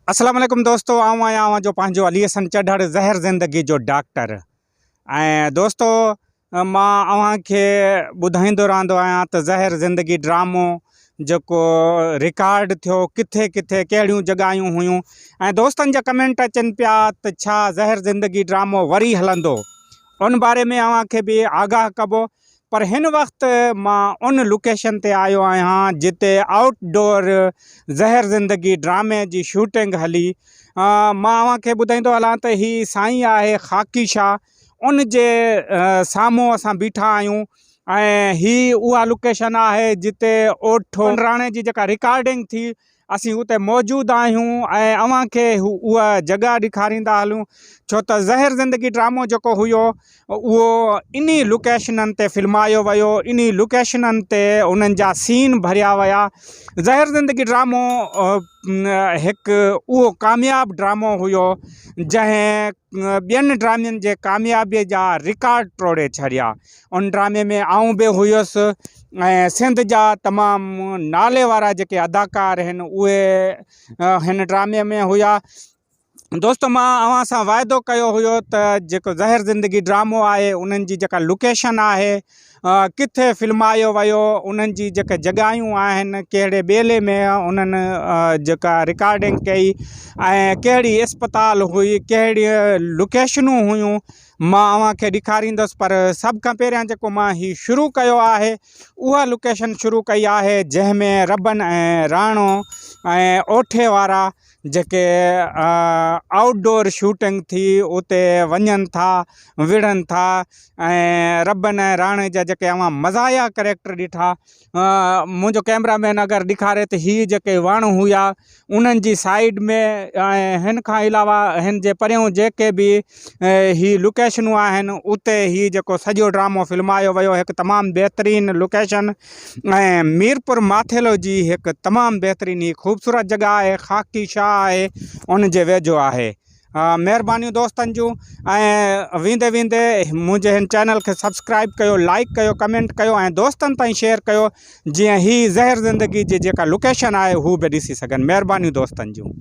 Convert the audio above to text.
السلام عليڪم دوستو آئون آهيان اوهان جو پنهنجو علي حسن چڍڙ زهر زندگي جو ڊاڪٽر ۽ دوستو مان اوهان کي ٻڌائيندو رهندو آهيان ته زهر زندگي ڊرامو جيڪو رڪارڊ ٿيو ڪٿي ڪٿي ڪهڙيون جڳهيون هيون ۽ دوستن جا ڪمينٽ اچن پيا ته ڇا زهر زندگي ڊرامو وري هلندو ان باري ۾ اوهان کي به آگاهه ڪبو پر هن وقت مان ان لوڪيشن تي آيو آهيان جتي آئوٽ ڊور زهر زندگي ڊرامي جي شوٽنگ هلي. مان اوهان کي ٻڌائيندو هلان ته هي سائين آهي خاڪي شاهه ان جي سامهون اسان بيٺا آهيون ۽ هي اها لوڪيشن آهي جتي اوٺو راڻي جي جيڪا رڪارڊنگ ٿي اسين اتي موجود آهيون ۽ اوهان کي اها جڳهه ڏيکاريندا هلون ڇو ته زهر زندگي ڊرامو جيڪو هيو اهو انهي لوڪيشنن تي فلمايو ويو انهي لوڪيشنن تي انهن جا سين ڀريا ويا زهر زندگي ڊرامو هڪ اهو ڪامياب ڊرامو هيو جنهن ٻين ڊرامن جي ڪاميابي جا رڪارڊ ٽوڙي ڇڏيا ان ڊرامي ۾ آئون به هيس ۽ سنڌ جا تمام نالي وارا جيڪي اداڪار آهن اهي هن ڊرامي ۾ هيا دوستو مان اوهان سان واعدو ڪيو هيو ته جيڪو زهر زندگي ڊرامو آهي انهن جي جيڪا لوڪيشن آهي ڪٿي فلمايو ويو انهن جي جيڪا جڳهيون آهن ڪهڙي ٻيلي ۾ انهن جيڪا رڪارڊنگ ڪئي ۽ ڪهڙي اسپتال هئي ڪهڙي لوڪيشنون هيون مان اوهان کي ڏيکاريندس پر سڀ کان پهريان جيڪو مان هي شروع ڪيو آهي اها لوڪيشن شروع ڪئي آهي جنهن ۾ ربن ۽ راڻو ۽ اوٺي وارا جيڪي آئوٽ ڊور شوٽنگ ٿي اتي وڃن ٿا وڙهن ٿا ۽ ربن ۽ راڻي جا جيڪي اوهان مزاحيه ڪريڪٽر ڏٺا منهنجو ڪئميرا مين اگر ڏيکاري ته هي جيڪي وڻ هيا انهن جي سائيڊ ۾ ۽ هن کان علاوه هن جي پريون جيڪي به هي لوڪيشنون آهن اتي هي جيڪو سڄو ڊرامو فلمايو ويو هڪ تمام بهترين لوڪيشن ۽ ميرپور ماٿيلو جي هڪ تمام بهترين هي خوبصورت جڳهه آهي خاڪي شاهه آهي ان جي ويجهو آهي مهربانيون دوستن جون ۽ ويندي ويندي منهنجي هن چينل کي سبسڪرائب ڪيو لائڪ ڪيو ڪمينٽ ڪيو ۽ دوستن تائين شيئر ڪيو جيئن هي زهر زندگي جي جيڪا لوڪيشن آهي هو به ڏسي سگهن مهربانيون دوستن جون.